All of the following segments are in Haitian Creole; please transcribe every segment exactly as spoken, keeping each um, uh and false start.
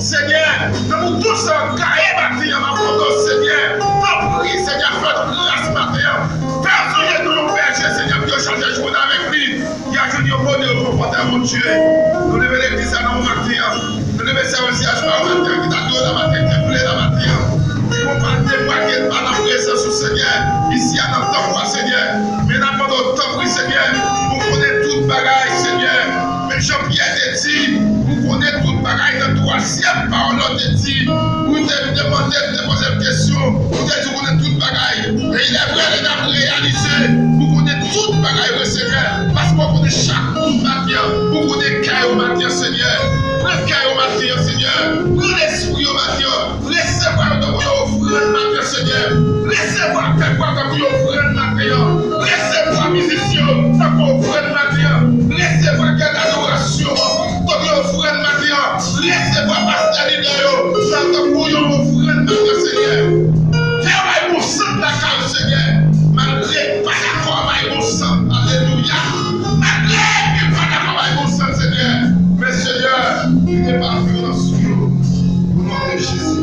Senyè, nan pou tout sa k gaye maten an, m ap mande w, Senyè, tanpri, Senyè, fè gras maten an. Fè yo sonje nou yon bèje, Senyè, pou yo chache jwenn avèk li. Y a jwenn yon bonè rekonfòtè, Bondye. Nou leve legliz la nan maten an. Nou leve sèvis la maten an, ki ta dwe la maten, ki te vle la maten an. Ki konpati debake pa nan prezans ou, Senyè. Isi a nan tanp ou a, Senyè. Men n ap mande w tanpri, Senyè, ou konnen tout bagay, Senyè. Men Jan Pyè te di, ou konnen tout bagay nan twazyèm pawòl ou te di. Ou te demande, ou te poze m kesyon, ou te di ou konnen tout bagay. E il est vrai, li t ap reyalize, ou konnen tout bagay, wi, Senyè, paske ou konnen chak moun maten an, ou konnen kè yo maten an, Senyè. Pran kè yo maten an, Senyè. Pran lespri yo maten an. Resevwa yo tankou yon ofrann maten, Senyè. Resevwa pèp ou a tankou yon ofrann maten an. Resevwa mizisyen yo tankou ofrann maten an. Resevwa kè dadorasyon an tankou yon ofrann maten an. Resevwa pastè lidè yo tankou yon ofrann maten, Senyè. Fè yo bay bon sant lakay ou, Senyè. Malgre yo pa dakò bay bon sant, alelouya. Malgre yo pa dakò bay bon sant, Senyè. Men, Senyè, kite pafim nan sou yo. O non de Jezi.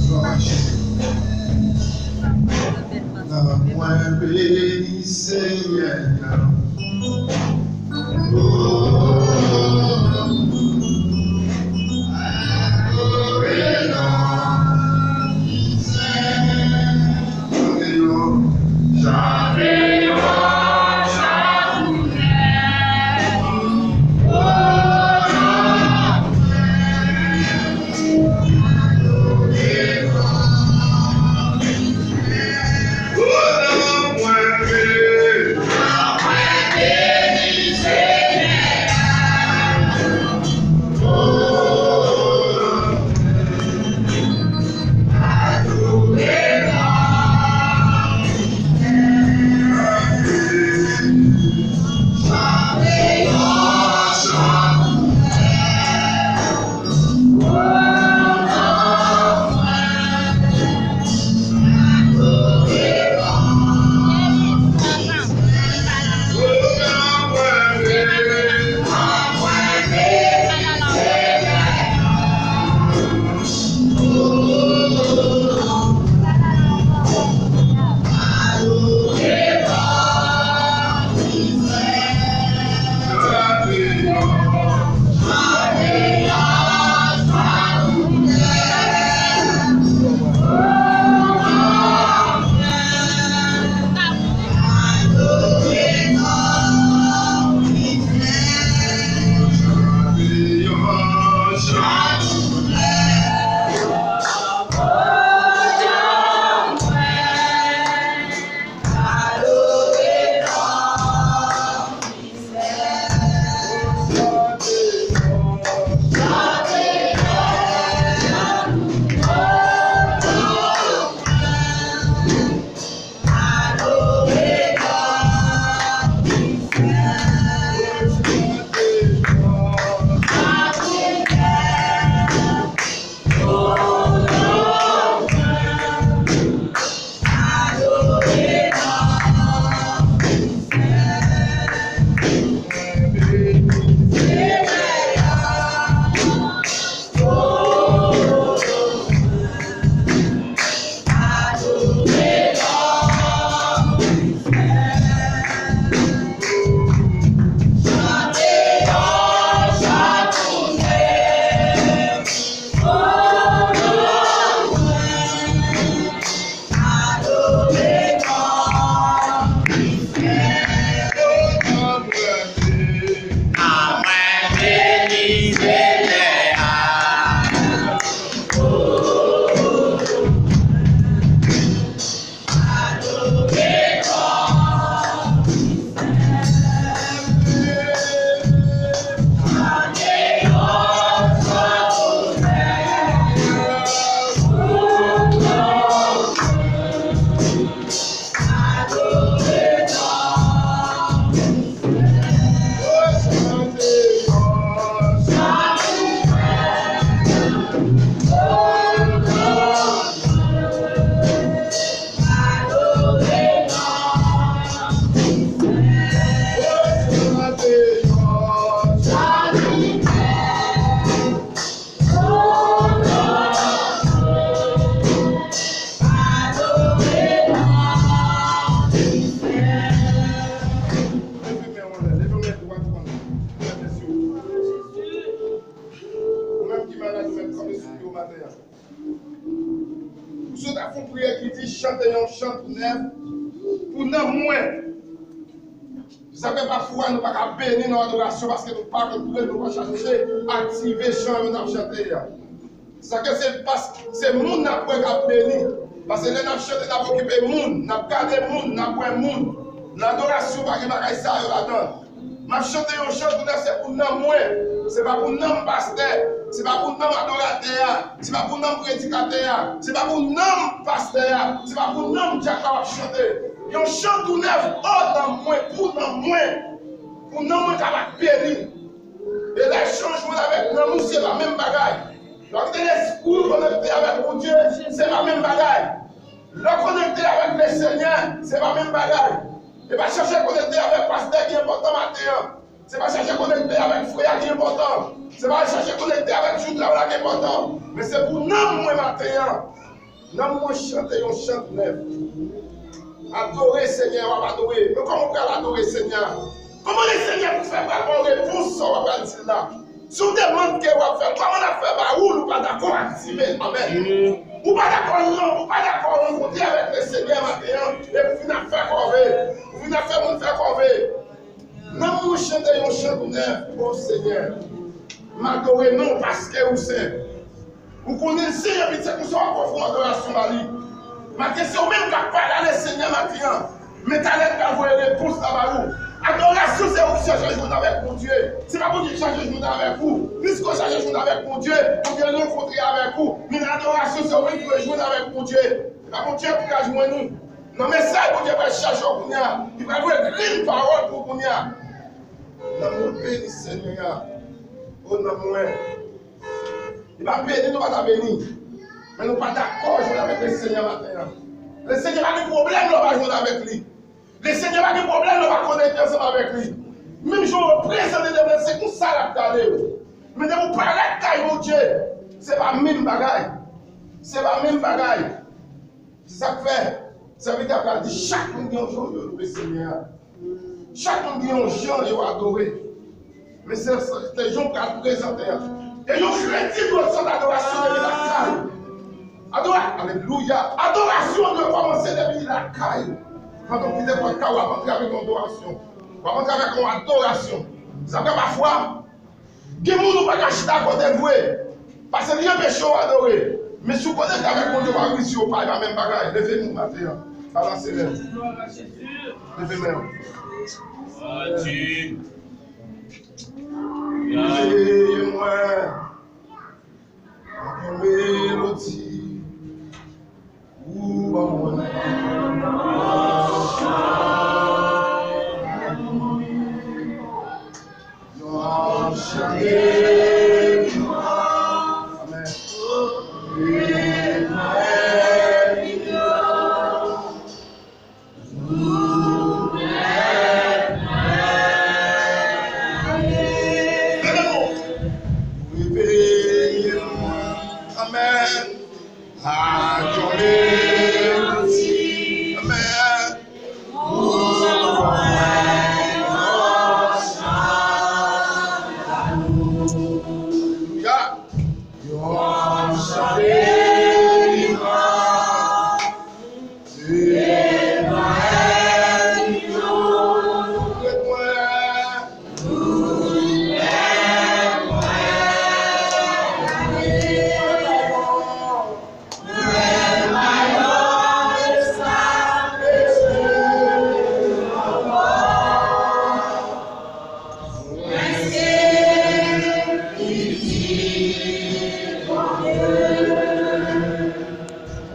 Glwa a Jezi. Nanm mwen beni Senyè a. Pou maten an. Ou sot ap fè yon priyè ki di, chante yon chan tou nèf pou nanm mwen. Sa fè pafwa nou pa ka beni nan adorasyon paske nou pa konprann, nou pa chache aktive chan yo n ap chante a. Sa ke se pas, se moun n ap wè k ap beni. Paske lè n ap chante, n ap okipe moun, n ap gade moun, n ap wè moun. Nan adorasyon, pa gen bagay sa yo ladan. M ap chante yon chan tou nèf, se pou nanm mwen. Se pa pou nanm pastè. Se pa pou nanm adoratè a. Se pa pou nanm predikatè a. Se pa pou nanm pastè a. Se pa pou nanm dyak la w ap chante. Yon chan tou nèf, o nanm mwen, pou nanm mwen. Pou nanm mwen kapab beni. E lè chan jwenn avèk nanm ou, se pa menm bagay. Lè w kite lespri w konekte avèk Bondye, se pa menm bagay. Lè w konekte avèk Lesenyè, se pa menm bagay. E pa chèche konekte avèk pastè ki enpòtan maten an. Se pa chèche konekte avèk frè a ki enpòtan. Se pa chèche konekte avèk jounal la ki enpòtan. Men se pou nanm mwen maten an. Nanm mwen chante yon chan nèf. Adore Senyè, w ap adore. Men kòman w pral adore Senyè a? Kòman Lesenyè pou fè pral ba w repons sa w ap pral di l la? Si w demann ke w ap fè, kòman l ap fè ba ou l, ou pa dakò aktive l? Amèn. Ou pa dakò, non, ou pa dakò rankontre avèk Lesenyè maten an, epi w vin ap fè kòve. Ou vin ap fè moun fè kòve. Nanm mwen chante yon chan tou nèf, o Senyè. M adore non w paske ou sen. Ou konnen l sen, epi se konsa w ap ofri yon adorasyon ba li. Maten, se ou menm k ap pale a Lesenyè maten an. Men talè l pral voye repons la ba ou. Adorasyon, se ou ki chache jwenn avèk Bondye. Se pa Bondye ki chache jwenn avèk ou. Plis ke w chache jwenn avèk Bondye, Bondye rankontre avèk ou. Men adorasyon, se ou menm ki dwe jwenn avèk Bondye. Se pa Bondye ki pral jwenn ou. Nan mesaj Bondye pral chache w kounye a, li pral voye grenn pawòl pou w kounye a. Nanm mwen beni Senyè a. O nanm mwen. Li pa beni, nou pa ta beni. Men nou pa dakò jwenn avèk Lesenyè maten an. Lesenyè pa gen pwoblèm lè w pa jwenn avèk li. Lesenyè pa gen pwoblèm lè w pa konekte ansanm avèk li. Menm jan w prezante devan l, se konsa l ap gade w. Men depi w parèt kay Bondye, se pa menm bagay. Se pa menm bagay. Se sa k fè sèvitè a pral di chak moun gen yon jan yo louwe Senyè a. Chak moun gen yon jan yo adore. Men se, se, se jan w pral prezante a. E yon kretyen dwe sot adorasyon depi lakay ou. Adora-, alelouya. Adorasyon dwe kòmanse depi lakay ou. Pandan w kite pòt kay ou, w ap antre avèk yon adorasyon. W ap antre avèk yon adorasyon. Sa fè pafwa, Gen moun ou pa ka chita kote l vre, paske li anpeche w adore. Men si w konekte avèk Bondye, w a reyisi, w pa, e pa menm bagay. Leve men w maten an. Balanse men w. Leve men w. Peye mwen. Yon melodi. Ou ban mwen. Yon chante. Amèn. Leve nou. Reveye mwen. Amèn. Ak yon melodi. Amèn. Alelouya. Yon chante.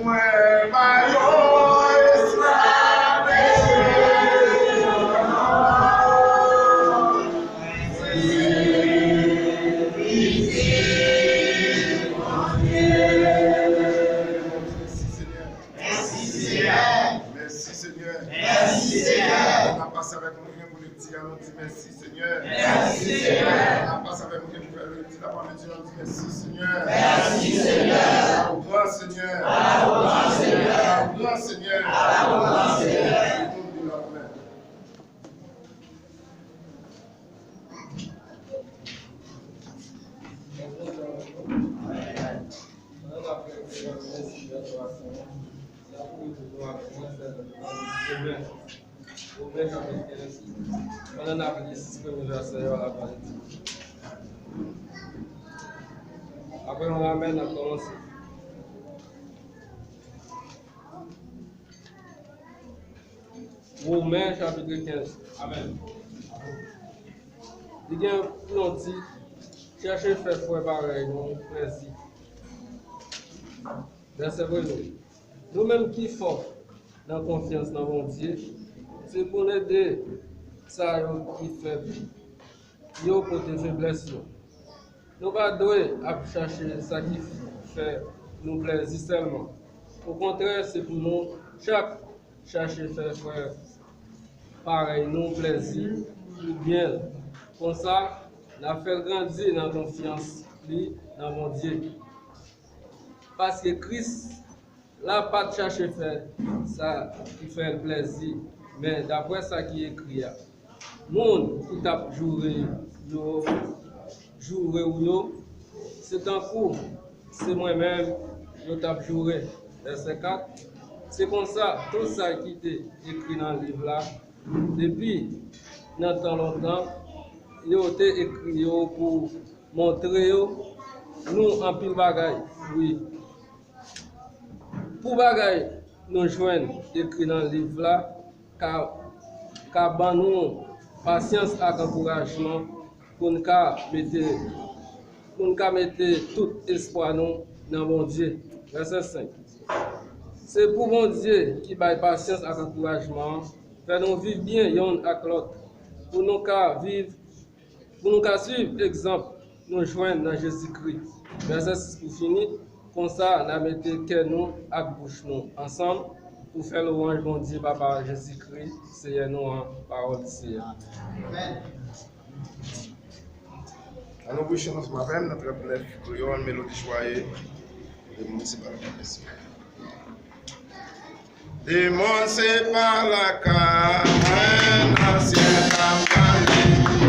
Mwen pa yon esklav peche. Mèsi, Senyè. Mèsi, Senyè. Mèsi, Senyè. N ap pase avèk mwen pou lekti a, nou di mèsi. Senyè. Mèsi, Senyè. N ap pase avèk mwen pou lekti la, pami di nou di mèsi, Senyè. Mèsi, Senyè. Adoran, Senyè. Adoran, Senyè. Adoran, Senyè. Adoran, Senyè. Amèn. Mèsi, mèsi, mèsi. N ap li toujou avèk mwen, sè Romen. Romen chapit kenz. Pandan n ap li sis premye vèsè yo, n ap pale di. Apre yon amèn, n ap kòmanse. Women chapit kenz. Amèn. Li gen pou yon tit, chèche fè frè parèy nou plèzi. Vèsè premye. Nou menm ki fò nan konfyans nan Bondye, se pou n ede sa yo ki fèb yo pote feblès yo. Nou pa dwe ap chache sa ki fè nou plèzi sèlman. Okontrè, se pou nou chak chache fè frè parèy nou plèzi pou byen l. Konsa, n a fè l grandi nan konfyans li nan Bondye. Paske Kris la pa t chache fè sa ki fè l plèzi, men daprè sa ki ekri a, moun ki t ap joure yo, joure w yo, se tankou se mwen menm yo t ap joure. Vèsè kat. Se konsa, tout sa ki te ekri nan liv la, depi nan tan lontan, yo te ekri yo pou montre yo nou anpil bagay, wi. Pou bagay nou jwenn ekri nan liv la ka, ka ban nou pasyans ak ankourajman pou n ka mete, pou n ka mete tout espwa nou nan Bondye. Vèsè senk. Se pou Bondye ki bay pasyans ak ankourajman an fè nou viv byen yonn ak lòt, pou nou ka viv, pou nou ka suiv egzanp nou jwenn nan Jezikri. Vèsè sis pou fini, konsa n a mete kè nou ak bouch nou ansanm pou fè lwanj Bondye Papa Jezikri, Seyè nou an, pawòl di Seyè. Amèn. An nou bouche ansanm avè m nan trannèf kreyòl, melodi chwaye. Demonn se pa lakay. Demonn se pa lakay mwen nan syèl ap pale.